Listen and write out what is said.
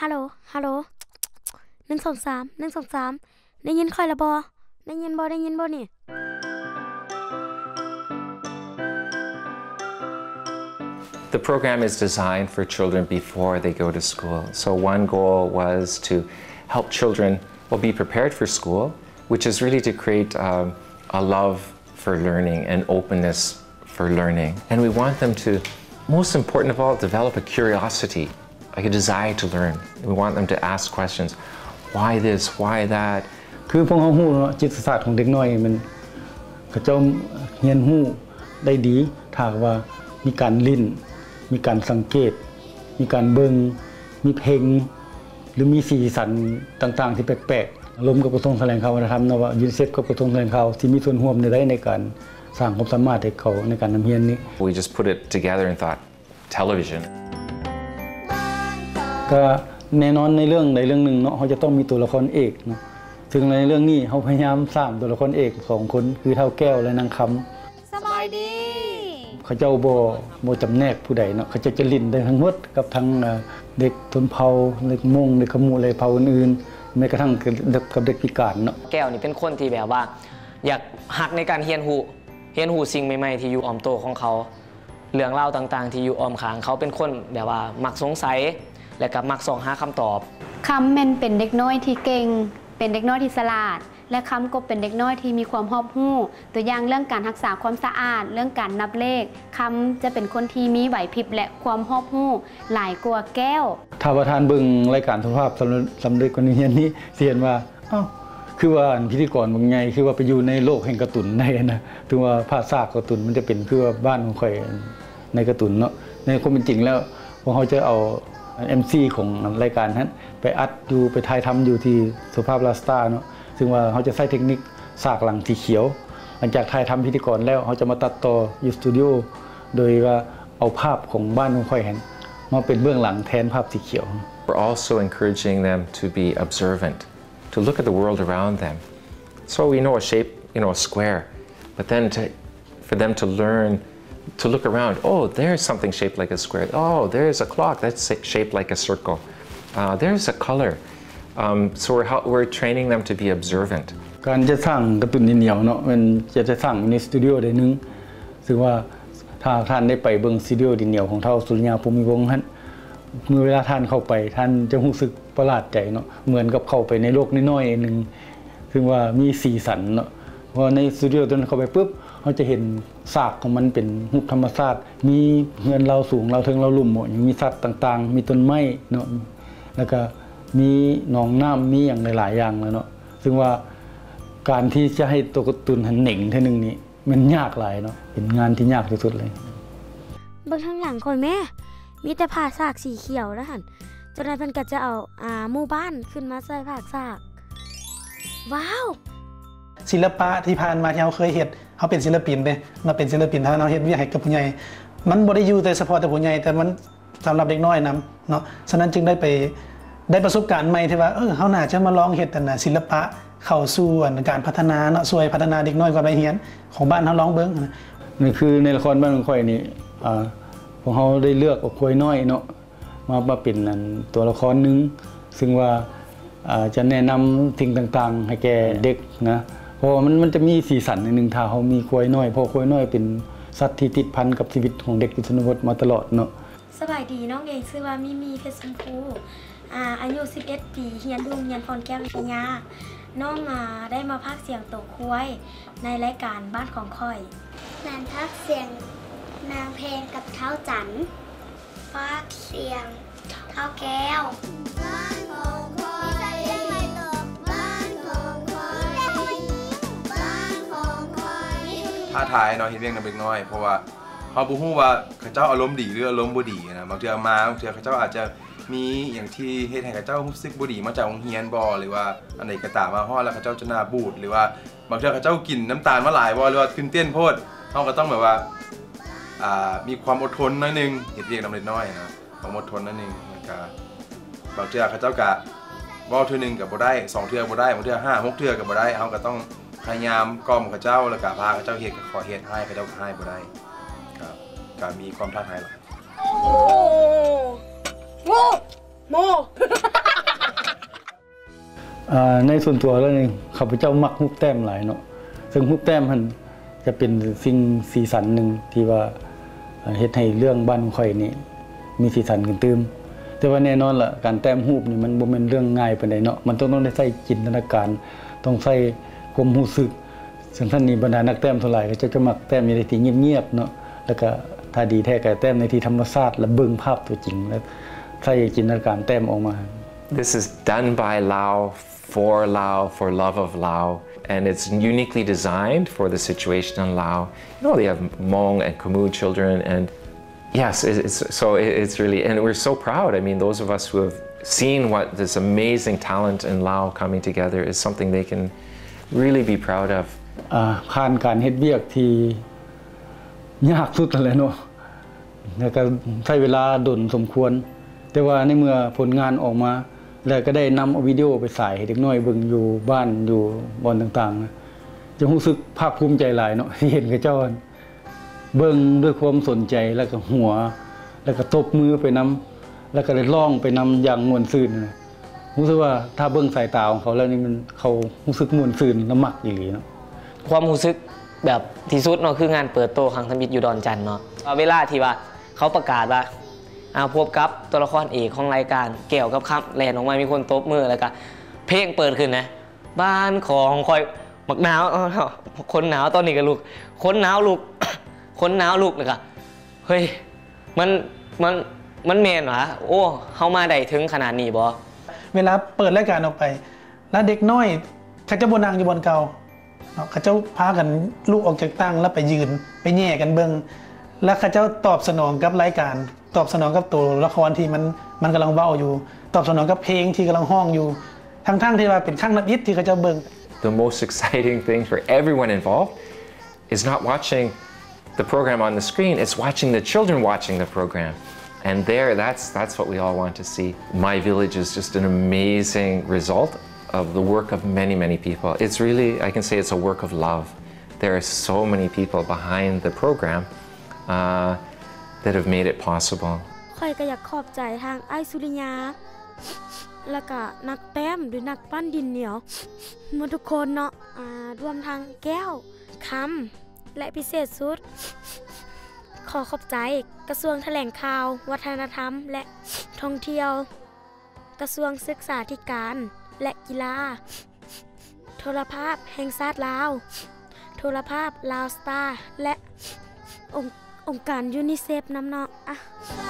ຮັລໂຫຼ ຮັລໂຫຼ ໜຶ່ງ ສອງ ສາມ ໜຶ່ງ ສອງ ສາມ ໄດ້ຍິນຂ້ອຍລະບໍ່? ໄດ້ຍິນບໍ່? ໄດ້ຍິນບໍ່ນີ້? The program is designed for children before they go to school. So one goal was to help children, well, be prepared for school, which is really to create, um, a love for learning and openness for learning. And we want them to, most important of all, develop a curiosity, like a desire to learn. We want them to ask questions, "Why this? Why that?" ຄືພວກເຮົາຮູ້ເນາະ ຈິດປະສາດຂອງເດັກນ້ອຍແມ່ນເຂົາເຈົ້າຮຽນຮູ້ໄດ້ດີ ຖ້າຫາກວ່າມີການຫຼິ້ນ ມີການສັງເກດ ມີການເບິ່ງ ມີເພງ ຫຼືມີສີສັນຕ່າງໆທີ່ແປກໆ ລົມກັບກະຊວງຖະແຫຼງຂ່າວວັດທະນະທຳເນາະ ວ່າຢູນິເຊັບກັບກະຊວງຖະແຫຼງຂ່າວຊິມີສ່ວນຮ່ວມແນວໃດໃນການສ້າງຄວາມສາມາດໃຫ້ເຂົາໃນການນຳຮຽນນີ້. We just put it together and thought, television. ກະແນ່ນອນໃນເລື່ອງໃດເລື່ອງໜຶ່ງເນາະ ເຮົາຈະຕ້ອງມີຕົວລະຄອນເອກເນາະ ເຊິ່ງໃນເລື່ອງນີ້ເຮົາພະຍາຍາມສ້າງຕົວລະຄອນເອກສອງຄົນ ຄືທ້າວແກ້ວ ແລະ ນາງຄຳ. ສະບາຍດີ. ເຂົາເຈົ້າບໍ່ ບໍ່ຈຳແນກຜູ້ໃດເນາະ ເຂົາເຈົ້າຈະຫຼິ້ນໄດ້ທັງໝົດກັບທັງເດັກຊົນເຜົ່າ ເດັກມົ້ງ ເດັກຂະມຸ ແລະເຜົ່າອື່ນໆ ແມ້ກະທັ້ງກັບເດັກພິການເນາະ. ແກ້ວນີ້ເປັນຄົນທີ່ແບບວ່າ ຢາກຮັກໃນການຮຽນຮູ້ ຮຽນຮູ້ສິ່ງໃໝ່ໆທີ່ຢູ່ອ້ອມໂຕຂອງເຂົາ ເລື່ອງລາວຕ່າງໆທີ່ຢູ່ອ້ອມຂ້າງເຂົາ ເປັນຄົນແບບວ່າມັກສົງໄສ ແລະກະມັກຊອກຫາຄຳຕອບ. ຄຳແມ່ນເປັນເດັກນ້ອຍທີ່ເກັ່ງ ເປັນເດັກນ້ອຍທີ່ສະຫຼາດ ແລະຄຳກໍເປັນເດັກນ້ອຍທີ່ມີຄວາມຮອບຮູ້ ຕົວຢ່າງເລື່ອງການຮັກສາຄວາມສະອາດ ເລື່ອງການນັບເລກ ຄຳຈະເປັນຄົນທີ່ມີໄຫວພິບ ແລະຄວາມຮອບຮູ້ຫຼາຍກວ່າແກ້ວ. ຖ້າວ່າທ່ານເບິ່ງລາຍການສຸຂະພາບສຳເລັດການຮຽນນີ້ ຊິເຫັນວ່າ ອ້າວ ຄືວ່າພິທີກອນບັກໃຫຍ່ ຄືວ່າໄປຢູ່ໃນໂລກແຫ່ງກາຕູນໄດ້ຫັ້ນນະ ເຖິງວ່າພາກສາກກາຕູນມັນຈະເປັນຄືວ່າບ້ານຂອງຂ້ອຍໃນກາຕູນເນາະ. ໃນຄວາມເປັນຈິງແລ້ວ ພວກເຮົາຈະເອົາເອັມຊີຂອງລາຍການຫັ້ນ ໄປອັດຢູ່ ໄປຖ່າຍທຳຢູ່ທີ່ສຸພາບລາຊະຕາເນາະ ເຊິ່ງວ່າເຮົາຈະໃຊ້ເທັກນິກສາກຫຼັງສີຂຽວ. ຫຼັງຈາກຖ່າຍທຳພິທີກອນແລ້ວ ເຮົາຈະມາຕັດຕໍ່ຢູ່ສະຕູດິໂອ ໂດຍວ່າເອົາພາບຂອງບ້ານຂອງຂ້ອຍຫັ້ນ ມາເປັນເບື້ອງຫຼັງແທນພາບສີຂຽວ. We're also encouraging them to be observant, to look at the world around them. So we know a shape, you know, a square, but then to, for them to learn to look around, "Oh, there's something shaped like a square. Oh, there's a clock that's shaped like a circle. Uh, there's a color." Um, so we're, we're training them to be observant. ການຈະສ້າງກາຕູນດິນໜຽວເນາະ ແມ່ນຈະ ຈະສ້າງຢູ່ໃນສະຕູດິໂອໃດໜຶ່ງ ຊຶ່ງວ່າຖ້າທ່ານໄດ້ໄປເບິ່ງສະຕູດິໂອດິນໜຽວຂອງທ້າວສຸລິຍາ ພູມີວົງຫັ້ນ ເມື່ອເວລາທ່ານເຂົ້າໄປ ທ່ານຈະຮູ້ສຶກປະຫຼາດໃຈເນາະ ເໝືອນກັບເຂົ້າໄປໃນໂລກນ້ອຍໆໜຶ່ງ ຊຶ່ງວ່າມີສີສັນເນາະ ເພາະວ່າໃນສະຕູດິໂອຕົວນັ້ນເຂົ້າໄປປຶບ ເຮົາຈະເຫັນສາກຂອງມັນເປັນຮູບທຳມະຊາດ ມີເຮືອນລາວສູງ ລາວເທິງ ລາວລຸ່ມ ມີສັດຕ່າງໆ ມີຕົ້ນໄມ້ເນາະ ແລ້ວກະມີໜອງນ້ຳ ມີຫຍັງຫຼາຍໆຢ່າງແລ້ວເນາະ ຊຶ່ງວ່າການທີ່ຈະໃຫ້ໂຕກາຕູນຫັ້ນເໜັງເທື່ອໜຶ່ງນີ້ ແມ່ນຍາກຫຼາຍເນາະ ເປັນງານທີ່ຍາກທີ່ສຸດເລີຍ. ເບິ່ງທາງຫຼັງຂ້ອຍແມ້ ມີແຕ່ພາກສາກສີຂຽວນະຫັ້ນ ເຈົ້ານາຍເພິ່ນກໍຈະເອົາ ອາ ໝູ່ບ້ານຂຶ້ນມາໃສ່ພາກສາກ. ວ້າວ! ສິລະປະທີ່ຜ່ານມາທີ່ເຮົາເຄີຍເຮັດ ເຮົາເປັນສິລະປິນເດ້ ເນາະ ເປັນສິລະປິນ ຖ້າເຮົາເຮັດວຽກໃຫ້ກັບຜູ້ໃຫຍ່ ມັນບໍ່ໄດ້ຢູ່ແຕ່ສະເພາະແຕ່ຜູ້ໃຫຍ່ ແຕ່ມັນ ສຳລັບເດັກນ້ອຍນຳເນາະ ສະນັ້ນຈຶ່ງໄດ້ໄປ ໄດ້ປະສົບການໃໝ່ທີ່ວ່າ ເອີ ເຮົາໜ້າຈະມາລອງເຮັດອັນນ່າ ສິລະປະເຂົ້າສູ່ອັນການພັດທະນາເນາະ ຊ່ວຍພັດທະນາເດັກນ້ອຍກ່ອນໄປຮຽນຂອງບ້ານເຮົາລອງເບິ່ງ. ນີ້ຄືໃນລະຄອນບ້ານຂອງຂ້ອຍນີ້ ອາ ພວກເຮົາໄດ້ເລືອກເອົາຄວາຍນ້ອຍເນາະ ມາ ມາເປັນອັນຕົວລະຄອນໜຶ່ງ ຊຶ່ງວ່າ ອາ ຈະແນະນຳສິ່ງຕ່າງໆໃຫ້ແກ່ເດັກນະ ເພາະວ່າມັນ ມັນຈະມີສີສັນໜ້ອຍໜຶ່ງ ຖ້າເຮົາມີຄວາຍນ້ອຍ ເພາະຄວາຍນ້ອຍເປັນສັດທີ່ຕິດພັນກັບຊີວິດຂອງເດັກຢູ່ຊົນນະບົດມາຕະຫຼອດເນາະ. ສະບາຍດີ ນ້ອງເອງຊື່ວ່າ ມີມີ ເພັດຊົມພູ ອາ ອາຍຸສິບເອັດປີ ຮຽນຢູ່ໂຮງຮຽນພອນແກ້ວວິທະຍາ. ນ້ອງ ອາ ໄດ້ມາພາກສຽງໂຕຄວາຍໃນລາຍການບ້ານຂອງຂ້ອຍ. ແມ່ນພາກສຽງນາງແພງກັບທ້າວຈັນ. ພາກສຽງທ້າວແກ້ວ. ທ້າທາຍເນາະ ເຮັດວຽກນຳເດັກນ້ອຍ ເພາະວ່າ ເຮົາບໍ່ຮູ້ວ່າເຂົາເຈົ້າອາລົມດີ ຫຼື ອາລົມບໍ່ດີນະ ບາງເທື່ອມາ ບາງເທື່ອເຂົາເຈົ້າອາດຈະມີອີ່ຫຍັງທີ່ເຮັດໃຫ້ເຂົາເຈົ້າຮູ້ສຶກບໍ່ດີມາຈາກໂຮງຮຽນບໍ ຫຼືວ່າອັນໃດກໍຕາມ ມາຮອດແລ້ວເຂົາເຈົ້າຈະໜ້າບູດ ຫຼືວ່າບາງເທື່ອເຂົາເຈົ້າກິນນ້ຳຕານມາຫຼາຍບໍ ຫຼືວ່າຕື່ນເຕັ້ນໂພດ ເຮົາກໍຕ້ອງແບບວ່າ ອ່າ ມີຄວາມອົດທົນໜ້ອຍໜຶ່ງ ເຮັດວຽກນຳເດັກນ້ອຍນະ ຄວາມອົດທົນໜ້ອຍໜຶ່ງ ແລ້ວກະບາງເທື່ອເຂົາເຈົ້າກະເວົ້າເທື່ອໜຶ່ງກະບໍ່ໄດ້ ສອງເທື່ອກະບໍ່ໄດ້ ບາງເທື່ອຫ້າຫົກເທື່ອກະບໍ່ໄດ້ ເຮົາກະຕ້ອງພະຍາຍາມກ່ອມເຂົາເຈົ້າ ແລ້ວກະພາເຂົາເຈົ້າເຮັດ ກະຂໍເຮັດ ຮ້າຍເຂົາເຈົ້າກະຮ້າຍບໍ່ໄດ້ ກະ ກະມີຄວາມທ້າທາຍຫຼາຍ. ໂອ້ ໂອ້ ໂມ ອາ ໃນສ່ວນຕົວແລ້ວນີ້ ຂ້າພະເຈົ້າມັກຮູບແຕ້ມຫຼາຍເນາະ, ເຊິ່ງຮູບແຕ້ມຫັ້ນຈະເປັນສິ່ງສີສັນໜຶ່ງທີ່ວ່າ ເຮັດໃຫ້ເລື່ອງບ້ານຂອງຂ້ອຍນີ້ມີສີສັນຂຶ້ນຕື່ມ. ແຕ່ວ່າແນ່ນອນລະ ການແຕ້ມຮູບນີ້ມັນບໍ່ແມ່ນເລື່ອງງ່າຍປານໃດເນາະ, ມັນຕ້ອງ ຕ້ອງໄດ້ໃຊ້ຈິນຕະນາການ, ຕ້ອງໃຊ້ຄວາມຮູ້ສຶກ. ເຊິ່ງຊັ້ນນີ້ບັນດານັກແຕ້ມສ່ວນຫຼາຍເຂົາເຈົ້າຈະມັກແຕ້ມຢູ່ໃນທີ່ງຽບໆເນາະ, ແລ້ວກະຖ້າດີແທ້ກະແຕ້ມໃນທີ່ທຳມະຊາດ ແລະ ເບິ່ງພາບຕົວຈິງ ແລະ ໃຊ້ຈິນຕະນາການແຕ້ມອອກມາ. This is done by Lao, for Lao, for love of Lao, and it's uniquely designed for the situation in Lao. You know, they have Hmong and Khmu children, and yes, it, it's, so it, it's really, and we're so proud. I mean, those of us who have seen what this amazing talent in Lao coming together is something they can really be proud of. ອາ ຜ່ານການເຮັດວຽກທີ່ຍາກສຸດຫັ້ນແຫຼະເນາະ, ແລ້ວກໍໃຊ້ເວລາດົນສົມຄວນ, ແຕ່ວ່າໃນເມື່ອຜົນງານອອກມາ ແລ້ວກໍໄດ້ນຳເອົາວິດີໂອໄປສາຍໃຫ້ເດັກນ້ອຍເບິ່ງຢູ່ບ້ານ ຢູ່ບ່ອນຕ່າງໆ ຈະຮູ້ສຶກພາກພູມໃຈຫຼາຍເນາະ ທີ່ເຫັນເຂົາເຈົ້າເບິ່ງດ້ວຍຄວາມສົນໃຈ ແລ້ວກໍຫົວ ແລ້ວກໍຕົບມືໄປນຳ ແລ້ວກໍໄດ້ຮ້ອງໄປນຳຢ່າງມ່ວນຊື່ນ. ຮູ້ສຶກວ່າຖ້າເບິ່ງສາຍຕາຂອງເຂົາແລ້ວນີ້ ມັນ ເຂົາຮູ້ສຶກມ່ວນຊື່ນ ແລະ ມັກອີ່ຫຼີເນາະ. ຄວາມຮູ້ສຶກແບບທີ່ສຸດເນາະ ຄືງານເປີດໂຕຄັ້ງທຳອິດຢູ່ດອນຈັນເນາະ, ເວລາທີ່ວ່າເຂົາປະກາດວ່າ ອາ ພົບກັບຕົວລະຄອນເອກຂອງລາຍການ ແກ້ວກັບຄຳ ແລ່ນອອກມາ ມີຄົນຕົບມື ແລ້ວກະເພງເປີດຂຶ້ນນະ ບ້ານຂອງຂ້ອຍ ບັກໜາວ ເອີ ຄົນໜາວ ຕອນນີ້ກໍລຸກ ຄົນໜາວລຸກ ຄົນໜາວລຸກ ແລ້ວກະ ເຮີ້ຍ ມັນ ມັນ ມັນແມ່ນຫວາ? ໂອ້ ເຮົາມາໄດ້ເຖິງຂະໜາດນີ້ບໍ່? ເວລາເປີດລາຍການອອກໄປ ລະເດັກນ້ອຍເຂົາເຈົ້າບໍ່ນັ່ງຢູ່ບ່ອນເກົ່າເນາະ, ເຂົາເຈົ້າພາກັນລຸກອອກຈາກຕັ່ງ ລະໄປຢືນ ໄປແຫຍ່ກັນເບິ່ງ ລະເຂົາເຈົ້າຕອບສະໜອງກັບລາຍການ ຕອບສະໜອງກັບໂຕລະຄອນທີ່ມັນ ມັນກຳລັງເວົ້າຢູ່, ຕອບສະໜອງກັບເພງທີ່ກຳລັງຮ້ອງຢູ່, ທັງໆທີ່ວ່າເປັນຄັ້ງທຳອິດທີ່ເຂົາເຈົ້າເບິ່ງ. The most exciting thing for everyone involved is not watching the program on the screen, it's watching the children watching the program. And there, that's, that's what we all want to see. My Village is just an amazing result of the work of many, many people. It's really, I can say it's a work of love. There are so many people behind the program, uh, that have made it possible. ຂ້ອຍກໍຢາກຂອບໃຈທາງອ້າຍສຸລິຍາ ແລ້ວກະນັກແຕ້ມ ຫຼື ນັກປັ້ນດິນໜຽວໝົດທຸກຄົນເນາະ, ອາ ລວມທັງແກ້ວ ຄຳ ແລະ ພິເສດສຸດ ຂໍຂອບໃຈກະຊວງຖະແຫຼງຂ່າວ ວັດທະນະທຳ ແລະ ທ່ອງທ່ຽວ, ກະຊວງສຶກສາທິການ ແລະ ກິລາ, ໂທລະພາບແຫ່ງຊາດລາວ, ໂທລະພາບລາວສະຕາ ແລະ ອົງ ອົງການຢູນິເຊັບນຳເນາະ.